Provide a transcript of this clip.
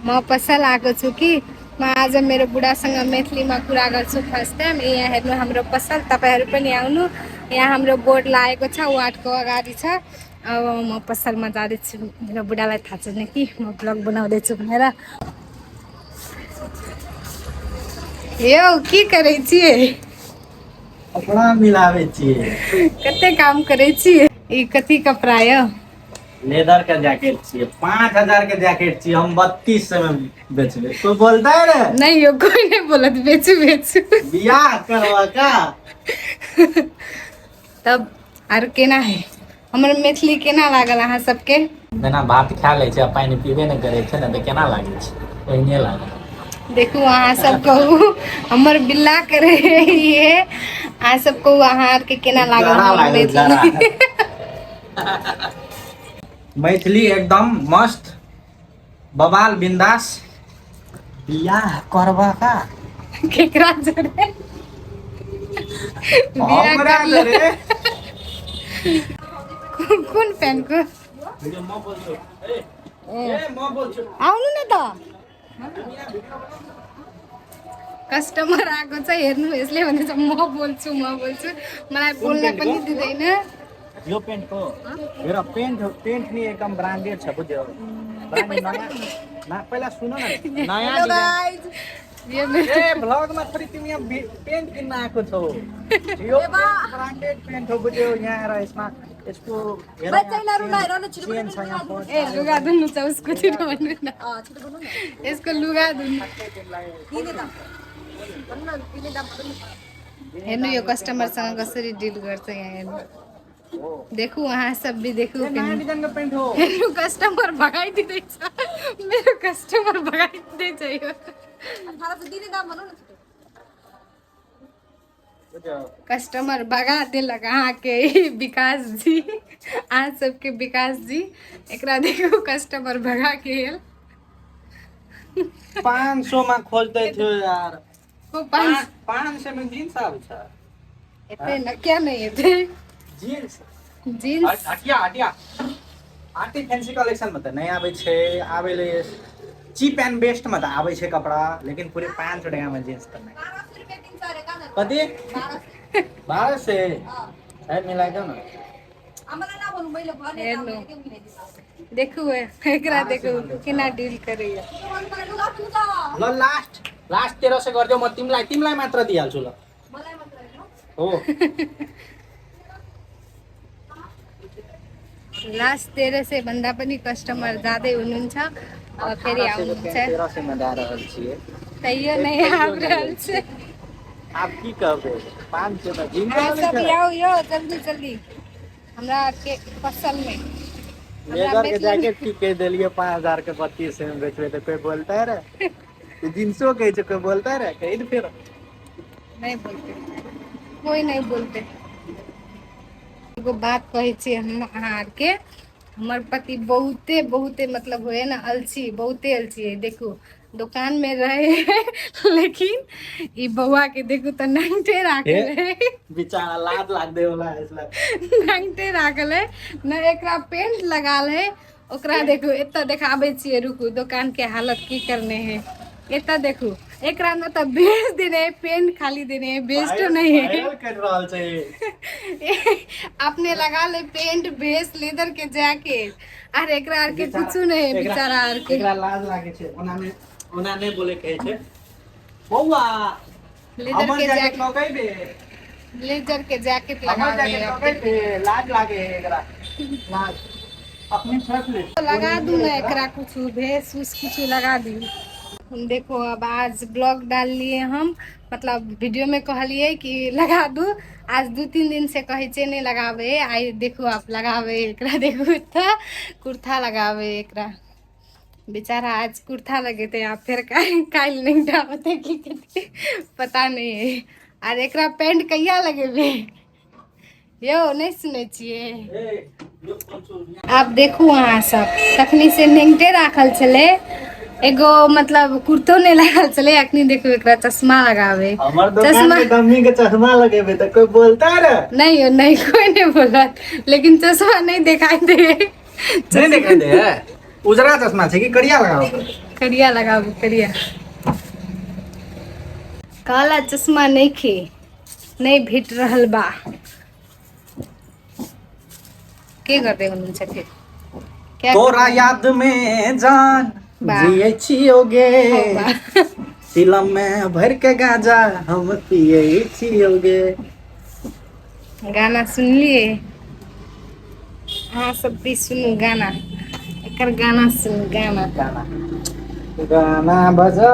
म पसल आएको छु कि म आज मेरो बुढासँग मैथिलीमा कुरा गर्छु फर्स्ट टाइम। यहाँ हेर्नु हाम्रो पसल, तपाईँहरू पनि आउनु। यहाँ हाम्रो बोर्ड लागेको छ, वार्डको अगाडि छ। अब म पसलमा जाँदैछु, मेरो बुढालाई थाहा छैन कि म ब्लग बनाउँदैछु भनेर। यौ के करै छियै? कपड़ा मिलाबै छियै। कते काम करै छियै? ई कथी कपड़ा यौ? लेदर के जैकेट छियै, 5000 के जैकेट छियै, हम 3200 में बेचबे। कोई बोलता है रे? नहीं यो, कोई नहीं बोलत, बेचू बेचू। बियाह करवा का? तब आर केना है? हमर मैथिली केना लागल अहाँ सबके? जेना भात खा लै छै आ पानि पीबे नहि करै छै ने, तऽ केना लागै छै? ओहिने लागल। देखू अहाँ सब कहू, हमर बिल्ला करे ये। अहाँ सब कहू, अहाँ आरके केना लागल गरा हमर लागल, मैथिली? गरा। मैथिली एकदम मस्त, बवाल, बिंदास। बियाह करबा का? केकरा जोड़े बियाह हमरा कर ले? रे। कुन पेनको? म बोल्छु, ए ए, म बोल्छु। आउनु न त, कस्टमर आएको छ। हेर्नु, यसले भन्दैछ म बोल्छु, म बोल्छु, मलाई बोल्न पनि दिँदैन। यो पेन्टको हेर, पेन्ट पेन्ट नि एकदम ब्रान्डेड छ, बुझ्यौ? ब्रान्डेड नयाँ ना। पहिला सुन न, नयाँ डिजाइन। यो मेरो ए, भ्लगमा थोरै तिमी यहाँ पेन्ट किन्न आएको छौ। यो ब्रान्डेड पेन्ट हो, बुझ्यौ? यहाँ आएर यसमा यसको हेर, यहाँ चेन छ यहाँ फोन। ए, लुगा धुनु छ उसकोतिर भन्नु न, यसको लुगा धुनु। हेर्नु, यो कस्टमरसँग कसरी डिल गर्छ यहाँ हेर्नु। देखू अहाँ सब भी देखू। ए, नयाँ डिजाइनको पेन्ट हो। हेर्नु, कस्टमर भगाइदिँदैछ, मेरो कस्टमर भगाइदिँदैछ यो। बुझ्यौ? कस्टमर भगा देलक अहाँके विकास जी, अहाँ सबके विकास जी। एकरा देखू, कस्टमर भगा के गेल। 500 मा खोज्दै थियो यार। को पाँच? 500 मा जिन्स आउँछ। एते न, क्या नहीं एते? जिन्स। जीन्स। हटिया हटिया आर्टी फैंसी कलेक्शन में त नहीं आबै छै, आबै ले चीप एंड बेस्ट में त आबै छै कपड़ा, लेकिन पूरे 500 टका में जींस त नहीं। कति? 1200 है, मिलाइदेऊ न। हेर्नु, देखू, एकरा देखू केना डील करैया। ल, लास्ट लास्ट 1300 गरिदेऊ, म तिमीलाई तिमीलाई मात्र दिइहाल्छु ल। हो। लास्ट 1300 भन्दा पनि कस्टमर जाँदै हुनुहुन्छ, अब फेरि आउनुहुन्छ। 1300 में दए रहल छियै। तैयो नहि आबि रहल छै। आब की कहबै, 500 में जींस अहाँ आबै सब छै। आउ यौ, जल्दी जल्दी हमरा आरके पसलमे हमरा लेदर के मैथिली जैकेट की कह देलिए 5000 के, 3200 में बेचबे तो कोई बोलता है रे? जींसो कहै छै, कोई बोलता है रे? कही ने फिर। नहीं बोलते, कोई नहीं बोलते। एगो बात कहै छी हम अहाँ आरके, हमर पति बहुते बहुते मतलब होए ने अलसी, बहुते अलसी है। देखू, दोकान में रहे, लेकिन ई बौआ के देखू तऽ नंगटे राखल है। बेचारा लाज लाग दे वाला है इसलिए। नंगटे राखल है न, एकरा पेंट लगाल है। ओकरा देखू, एतऽ देखाबै छियै, रुकू। दोकान के हालत की करने है, एतऽ देखू। एकरा न तऽ भेज देने है, पेंट खाली देने है, बेचतो नहीं है। वायरल कर रहल छै। अपने लगा ले पेंट, भेस, लेदर के जैकेट, आर एकरा आर के कुछ नहीं है। बेचारा आर के एकरा लाज लागे छै, ओना नहि, ओना नहि बोले कहै छै बौआ। लेदर हमर के जैकेट जैकेट लगैबे? लेदर के जैकेट लगा हमर ले। जैकेट लगैबे? लाज लागे है एकरा, लाज अपने फेंक ले। लगा दू ना एकरा कुछ, भेस उस कुछ लगा दी। देखो, अब आज ब्लॉग डाल लिए हम, मतलब वीडियो में कहलिए कि लगा दू। आज 2-3 दिन से कहै छै नहीं लगावे, आइ देखू आप लगावे। एकरा देखू तऽ कुर्ता लगावे एकरा। बेचारा आज कुर्ता लगेते, आ फेर काल्हि नहीं डालते की कथी पता नहीं है। आर एकरा पैंट कहिया लगेबे यौ? नहि सुनै छियै। ए, यो बोल्छु। आब देखू अहाँ सब, तखनी से नेंगटे राखल छलै, एगो मतलब कुर्तो नहि लागल छलै, अखनी देखू एकरा चश्मा लगावे। हमर दुकान चश्मा के डम्मी के चश्मा लगेबे तऽ कोई बोलता है रे? नहीं हो, नहीं, कोई नहीं बोलत, लेकिन चश्मा नहीं दिखाई दे। नहीं दिखाई दे है? उजरा चश्मा छै कि करिया लगाओ? करिया लगाबू करिया। काला चश्मा नहीं खे, नहीं भेट रहल बा। के गर्दै हुनुहुन्छ फेरि? क्या? तोरा याद में जान वाह। जियै छियोगे, हो बा। चिलम में भर के गांजा हम पियै छियोगे। गाना सुनलिए? अहाँ सब भी सुनू गाना, एकर गाना सुनू गाना। गाना गाना बजा।